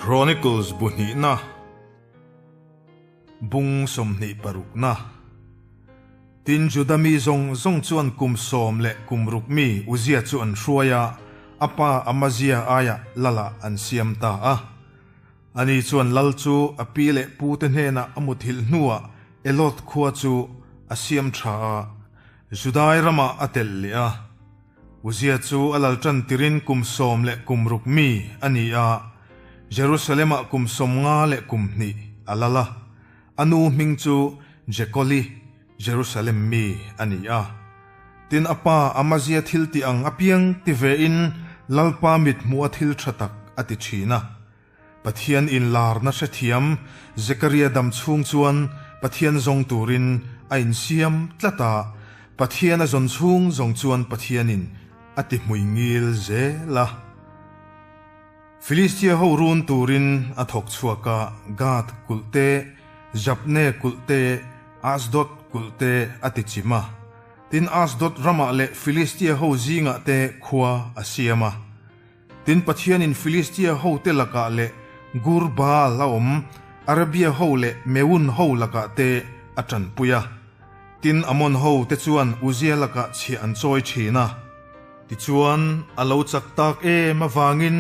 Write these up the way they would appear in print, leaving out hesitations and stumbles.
Chronicles bu hnihna bung 26na Tin Juda mi zawng zawng chuan kum sawm leh kum ruk mi Uzia chu an hruai a, a pa Amazia aiah Lalah an siam ta a. Ani chuan Lal chu a pi leh pute hnenah a muthilh hnuah Eloth khua chu a siam tha a, Judai ramah a telh leh a. Uzia chu a lal tan tirin kum sawm leh kum ruk mi a ni a, Jerusalem-ah kum 50 leh kum hnih a lal a. A nu hming chu Jekoli, Jerusalem mi a ni a. Tin a pa Amazia thil tih ang apiang ti vein Lalpa mithmuha thil tha tak a ti thin a. Pathian inlarna hrethiam Zekaria dam chhung chuan Pathian zawng turin a insiam tlat a, Pathian a zawn chhung zawng chuan Pathianin a ti hmui ngil zel a. Filistia ho run turin a thawk chhuak a, Gath kulh te, Jabne kulh te, Asdod kulh te a ti chim a. Tin Asdod ramah leh Filistia ho zingah te khua a siam a. Tin, Pathianin Filistia hote lakah leh Gur Baal a awm Arabia ho leh Meun ho lakah te a tanpui a. Tin, Ammon ho te chuan Uzia lakah chhiah an chawi thin a. Tichuan, a lo chak tak em avangin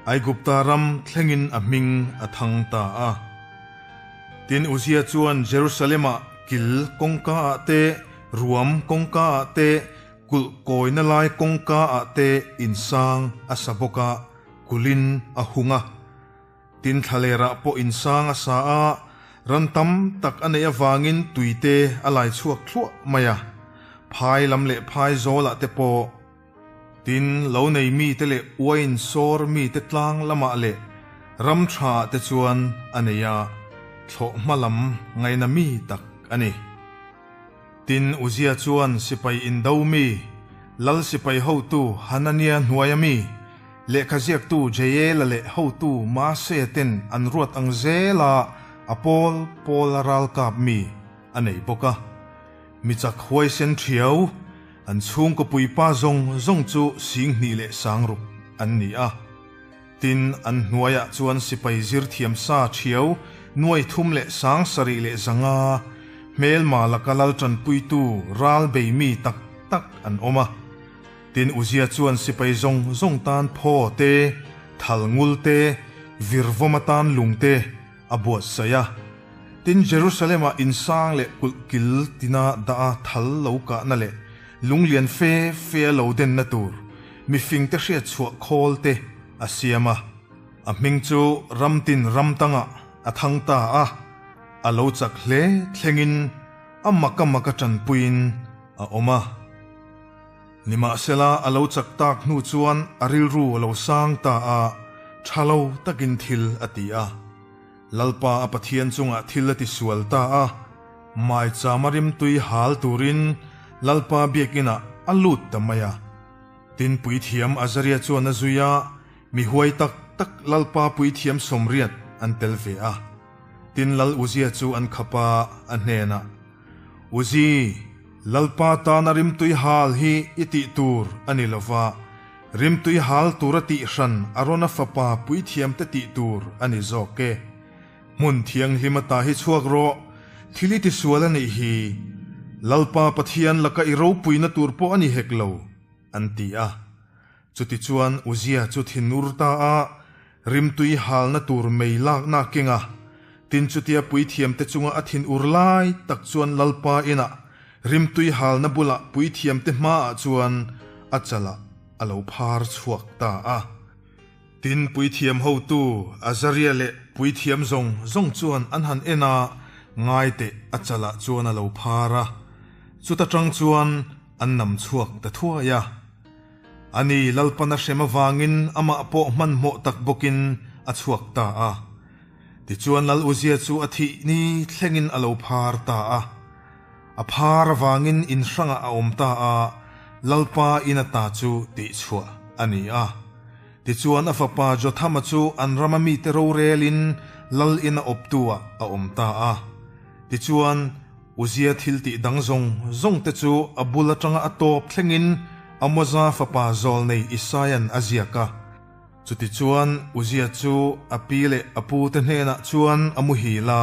Aigupta ram thlengin a hming a thang ta a. Tin, Uzia chuan Jerusalem-ah kil kawngkaah te, ruam kawngkaah te, Kulh kawina lai kawngka ah te insang a sa bawk a, kulhin a hung a. Tin thlaler ah pawh insang a sa a, ran tam tak a neih avangin tui te a lai chhuak thluah mai a. Phai lam leh phai zawl ah te pawh. Tin lo nei mi te leh uain sawr mi te tlang lamah leh ram tha ah te chuan a nei a, thlawh hma lam ngaina mi tak a ni. Tin, Uzia chuan sipai indo mi, lal sipai hotu Hanania hnuaia mi, lehkha ziaktu Jeiela leh hotu Maasea ten an ruat ang zela a pawl pawla ralkap mi a nei bawk a. Mi chak huaisen thiau, an chhungkaw puipa zawng zawng chu 2000 leh 6000 an ni a. Tin, an hnuaiah chuan sipai zir thiam sa thiau 3000 leh 7100, hmelma laka lal tanpuitu ral bei mi tak tak an awm a. Tin, Uzia chuan sipai zawng zawng tan phaw te, thal ngul te, virvawm atan lung te a buatsaih a. Tin, Jerusalem-ah insang leh kulh kil tina dah a thal lo kahna leh lunglian fe fe a lo denna tur mifingte hriat chhuah khawl te a siam a. A hming chu ramtin ramtangah a thang ta a, a lo chak hle thlengin a maka maka tanpuiin a awm a. Nimahsela a lo chak tak hnu chuan a rilru a lo sang ta a, tha lo takin thil a ti a. Lalpa a Pathian chungah thil a ti sual ta a, maichama rimtui hal turin Lalpa biakinah a lut ta mai a. Tin puithiam Azaria chuan a zui a, mi huai tak tak Lalpa puithiam 80 an tel ve a. Tin Lal Uzia chu an khap a, a hnenah, Uzi, Lalpa tana rimtui hal hi i tih tur a ni lo va, rimtui hal tura tih hran Arona fapa puithiamte tih tur a ni zawk e. Hmun thianghlim ata hi chhuak rawh, thil i tisual a nih hi. Lalpa Pathian laka i ropuina tur pawh a ni hek lo, an ti a. Chutichuan Uzia chu thinur ta a, rimtui halna tur mei lakna a keng a. Tin chutia puithiamte chunga a thinur lai tak chuan Lalpa inah rimtui halna bulah puithiamte hmaah chuan a chalah a lo phar chhuak ta a. Tin puithiam hotu Azaria leh puithiam zawng zawng chuan an han en a, ngaiteh a chalah chuan a lo phar a. Chuta tang chuan an nam chhuak ta thuai a. Ani Lalpan a hrem avangin amah pawh hmanhmawh tak bawkin a chhuak ta a. Tichuan Lal Uzia chu a thih ni thlengin a lo phar ta a. A phar avangin in hrangah a awm ta a, Lalpa in ata chu tihchhuah a ni a. Tichuan a fapa Jothama chu an rama mite rorelin Lal in a awptu-ah a awm ta a. Tichuan Uzia thil tih dang zawng zawng te chu a bul atanga a tawp thlengin Amoza fapa zawlnei Isaia'n a ziak a. Chutichuan Uzia chu a pi leh a pute hnenah chuan a muhil a,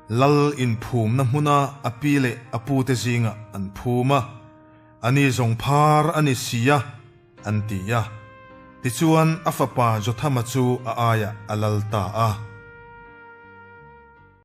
lal inphumna hmuna a pi leh a pute zingah an phum a, Ani zawng phar a ni si a, an ti a. Tichuan a fapa Jothama chu a aiah a lal ta a.